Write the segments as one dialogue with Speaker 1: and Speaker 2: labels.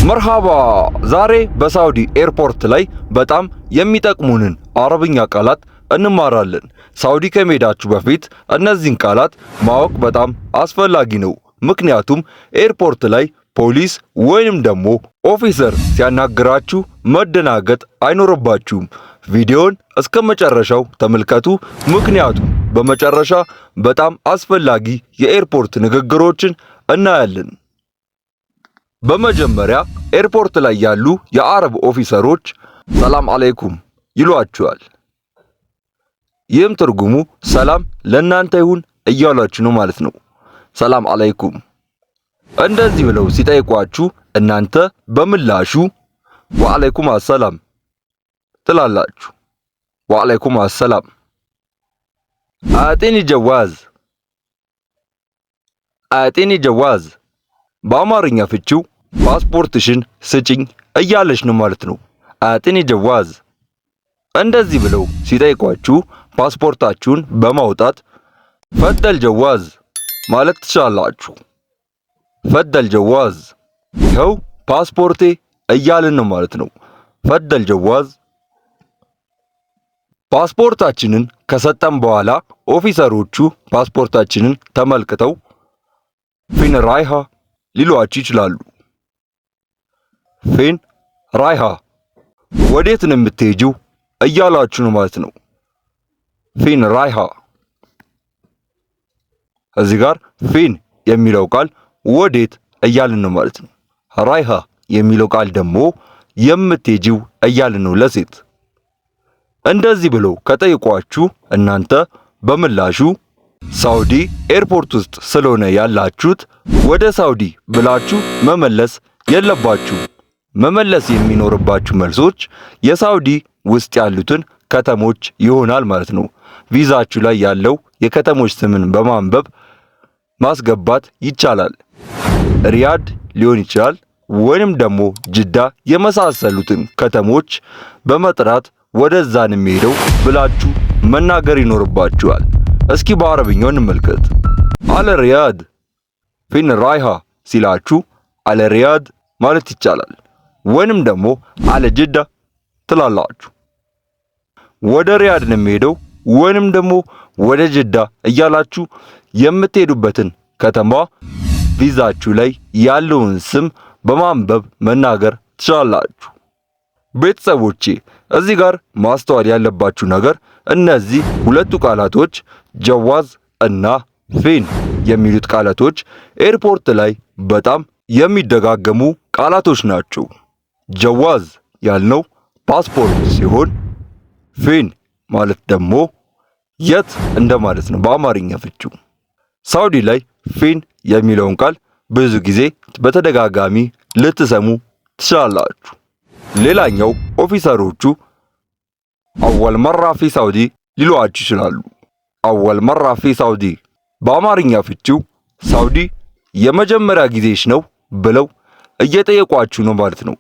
Speaker 1: መርሃባ! ዛሬ በሳውዲ ኤርፖርት ላይ በጣም የሚጠቅሙንን አረብኛ ቃላት እንማራለን። ሳውዲ ከመሄዳችሁ በፊት እነዚህን ቃላት ማወቅ በጣም አስፈላጊ ነው። ምክንያቱም ኤርፖርት ላይ ፖሊስ ወይንም ደግሞ officer ሲያናግራችሁ መደናገጥ አይኖርባችሁም። ቪዲዮን እስከ መጨረሻው ተመልከቱ። ምክንያቱም በመጨረሻ በጣም አስፈላጊ የኤርፖርት ንግግሮችን እናያለን። በመጀመሪያ ኤርፖርት ላይ ያሉ የአረብ officer ኦች ሰላም አለይኩም ይሏችኋል። ይህም ትርጉሙ ሰላም ለእናንተ ይሁን እያሏችሁ ነው ማለት ነው። ሰላም አለይኩም እንደዚህ ብለው ሲጠይቋችሁ እናንተ በምላሹ ወአለይኩም አሰላም ትላላችሁ። ወአለይኩም አሰላም። أعطيني جواز፣ أعطيني جواز በአማርኛ ፍቺው ፓስፖርትሽን ስጭኝ እያለች ነው ማለት ነው። أعطيني جواز እንደዚህ ብለው ሲጠይቋችሁ ፓስፖርታችሁን በማውጣት تفضل جواز ማለት ትችላላችሁ። تفضل جواز፣ ይኸው ፓስፖርቴ እያልን ነው ማለት ነው። تفضل جواز። ፓስፖርታችንን ከሰጠን በኋላ officer ኦቹ ፓስፖርታችንን ተመልክተው فين رايحة ሊሏችሁ ይችላሉ። فين رايحة ወዴት ነው የምትሄጂው እያላችሁ ነው ማለት ነው። فين رايحة እዚህ ጋር فين የሚለው ቃል ወዴት እያልን ነው ማለት ነው። رايحة የሚለው ቃል ደግሞ የምትሄጂው እያልን ነው ለሴት። እንደዚህ ብለው ከጠየቋችሁ እናንተ በምላሹ ሳውዲ ኤርፖርት ውስጥ ስለሆነ ያላችሁት ወደ ሳውዲ ብላችሁ መመለስ የለባችሁ። መመለስ የሚኖርባችሁ መልሶች የሳውዲ ውስጥ ያሉትን ከተሞች ይሆናል ማለት ነው። ቪዛችሁ ላይ ያለው የከተሞች ስምን በማንበብ ማስገባት ይቻላል። ሪያድ ሊሆን ይችላል ወይንም ደግሞ ጅዳ የመሳሰሉትን ከተሞች በመጥራት ወደዛን የሚሄደው ብላችሁ መናገር ይኖርባችኋል። እስኪ በአረብኛው እንመልከት። على رياض فين رايحة ሲላችሁ على رياض ማለት ይቻላል። ወይንም ደግሞ على جدة ትላላችሁ። ወደ ሪያድ ነው የሚሄደው ወይንም ደግሞ ወደ ጅዳ እያላችሁ የምትሄዱበትን ከተማ ቪዛችሁ ላይ ያለውን ስም በማንበብ መናገር ትችላላችሁ። ቤተሰቦቼ፣ እዚህ ጋር ማስተዋል ያለባችሁ ነገር እነዚህ ሁለቱ ቃላቶች جواز እና فين የሚሉት ቃላቶች ኤርፖርት ላይ በጣም የሚደጋገሙ ቃላቶች ናቸው። جواز ያልነው ፓስፖርት ሲሆን فين ማለት ደግሞ የት እንደማለት ነው በአማርኛ ፍቺው። ሳውዲ ላይ فين የሚለውን ቃል ብዙ ጊዜ በተደጋጋሚ ልትሰሙ ትችላላችሁ። ሌላኛው officer ኦቹ أول مرة في سعودي ሊሏችሁ ይችላሉ። أول مرة في سعودي በአማርኛ ፍቺው ሳውዲ የመጀመሪያ ጊዜሽ ነው ብለው እየጠየቋችሁ ነው ማለት ነው።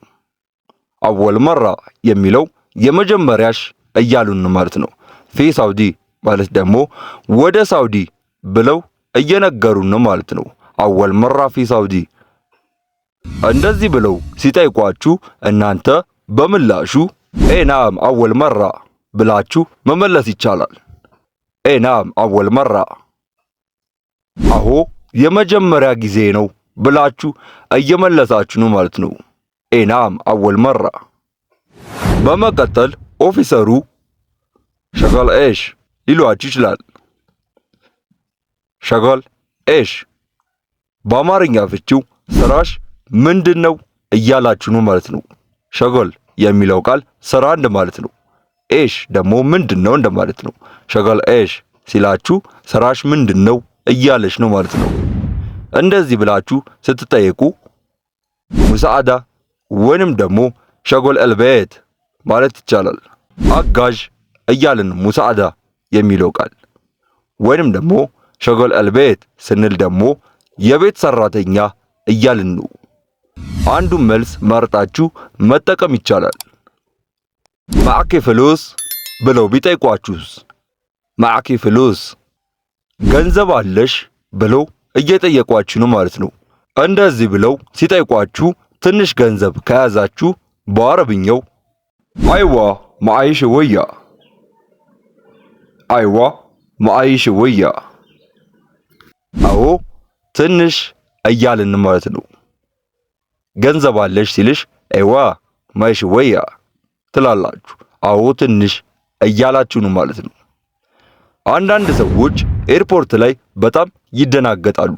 Speaker 1: أول مرة የሚለው የመጀመሪያሽ እያሉን ነው ማለት ነው። في سعودي ማለት ደግሞ ወደ ሳውዲ ብለው እየነገሩን ነው ማለት ነው። أول مرة في سعودي እንደዚህ ብለው ሲጠይቋችሁ እናንተ በምላሹ إي نعم أول مرة ብላችሁ መመለስ ይቻላል። إي نعم أول مرة፣ አዎ የመጀመሪያ ጊዜ ነው ብላችሁ እየመለሳችሁ ነው ማለት ነው። إي نعم أول مرة። በመቀጠል officer ኡ شغل إيش ሊሏችሁ ይችላል። شغل إيش በአማርኛ ፍቺው ስራሽ ምንድን ነው እያላችሁ ነው ማለት ነው። شغل የሚለው ቃል ስራ እንደማለት ነው። إيش ደግሞ ምንድን ነው እንደማለት ነው። شغل إيش ሲላችሁ ስራሽ ምንድን ነው እያለች ነው ማለት ነው። እንደዚህ ብላችሁ ስትጠየቁ مساعدة ወይንም ደግሞ شغل البيت ማለት ይቻላል። አጋዥ እያልን مساعدة የሚለው ቃል ወይንም ደግሞ شغل البيت ስንል ደግሞ የቤት ሰራተኛ እያልን ነው። አንዱን መልስ መርጣችሁ መጠቀም ይቻላል። معك فلوس ብለው ቢጠይቋችሁስ? معك فلوس ገንዘብ አለሽ ብለው እየጠየቋችሁ ነው ማለት ነው። እንደዚህ ብለው ሲጠይቋችሁ ትንሽ ገንዘብ ከያዛችሁ በአረብኛው أيوه معي شوية፣ أيوه معي شوية፣ አዎ ትንሽ እያልን ማለት ነው። ገንዘብ አለሽ ሲልሽ أيوه معي شوية ትላላችሁ። አዎ ትንሽ እያላችሁ ነው ማለት ነው። አንዳንድ ሰዎች ኤርፖርት ላይ በጣም ይደናገጣሉ።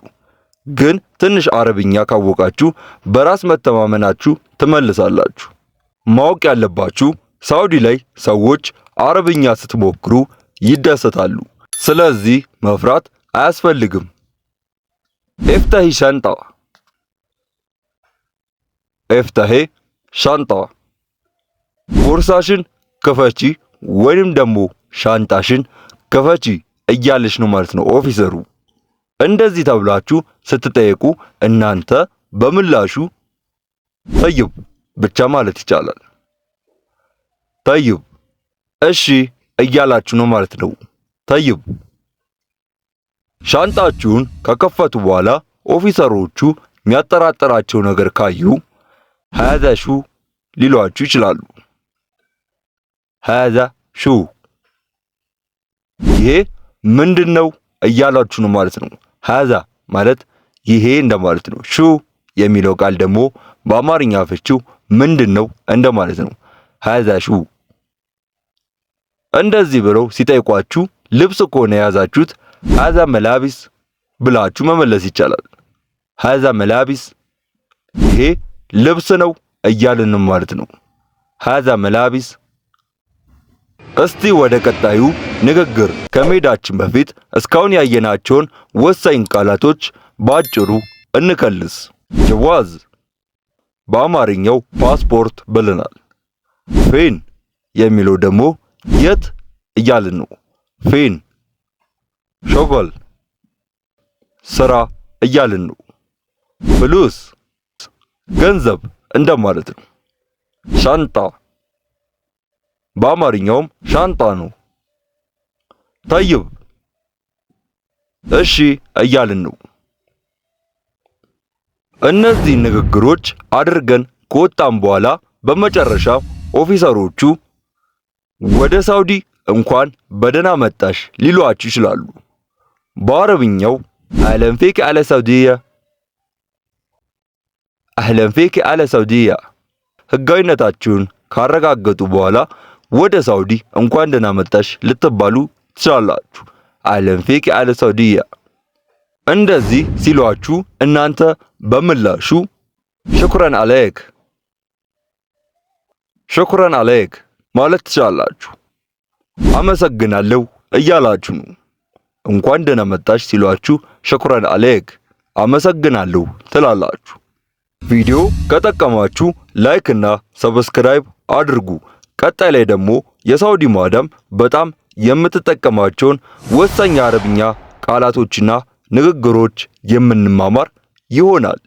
Speaker 1: ግን ትንሽ አረብኛ ካወቃችሁ በራስ መተማመናችሁ ትመልሳላችሁ። ማወቅ ያለባችሁ ሳውዲ ላይ ሰዎች አረብኛ ስትሞክሩ ይደሰታሉ። ስለዚህ መፍራት አያስፈልግም። افتحي شنطة፣ افتحي شنطة፣ ቦርሳሽን ክፈቺ ወይንም ደግሞ ሻንጣሽን ክፈቺ እያለሽ ነው ማለት ነው officer ኡ። እንደዚህ ተብላችሁ ስትጠየቁ እናንተ በምላሹ طيب ብቻ ማለት ይቻላል። طيب እሺ እያላችሁ ነው ማለት ነው። طيب። ሻንጣችሁን ከከፈቱ በኋላ officer ኦቹ የሚያጠራጥራቸው ነገር ካዩ هذا شو ሊሏችሁ ይችላሉ። هذا شو፣ ይሄ ምንድን ነው እያላችሁ ነው ማለት ነው። هذا ማለት ይሄ እንደማለት ነው። شو የሚለው ቃል ደግሞ በአማርኛ ፍቺው ምንድን ነው እንደማለት ነው። هذا شو። እንደዚህ ብለው ሲጠይቋችሁ ልብስ ከሆነ የያዛችሁት هذا ملابس ብላችሁ መመለስ ይቻላል። هذا ملابس፣ ይሄ ልብስ ነው እያልን ማለት ነው። هذا ملابس። እስቲ ወደ ቀጣዩ ንግግር ከመሄዳችን በፊት እስካሁን ያየናቸውን ወሳኝ ቃላቶች ባጭሩ እንከልስ። جواز በአማርኛው ፓስፖርት ብለናል። فين የሚለው ደግሞ የት እያልን ነው። فين። شغل ስራ እያልን ነው። فلوس ገንዘብ እንደማለት ነው። شنطة በአማርኛውም ሻንጣ ነው። طيب እሺ እያልን ነው። እነዚህ ንግግሮች አድርገን ከወጣን በኋላ በመጨረሻ officer ኦቹ ወደ ሳውዲ እንኳን በደህና መጣሽ ሊሏችሁ ይችላሉ። በአረብኛው أهلا فيك على سعودية፣ أهلا فيك على سعودية። ህጋዊነታችሁን ካረጋገጡ በኋላ ወደ ሳውዲ እንኳን ደህና መጣሽ ልትባሉ ትችላላችሁ። أهلا فيك على سعودية። እንደዚህ ሲሏችሁ እናንተ በምላሹ شكرا عليك፣ شكرا عليك ማለት ትችላላችሁ። አመሰግናለሁ እያላችሁ ነው። እንኳን ደህና መጣሽ ሲሏችሁ شكرا عليك አመሰግናለሁ ትላላችሁ። ቪዲዮ ከጠቀማችሁ like እና subscribe አድርጉ። ቀጣይ ላይ ደግሞ የሳውዲ ማዳም በጣም የምትጠቀማቸውን ወሳኝ የአረብኛ ቃላቶችና ንግግሮች የምንማማር ይሆናል።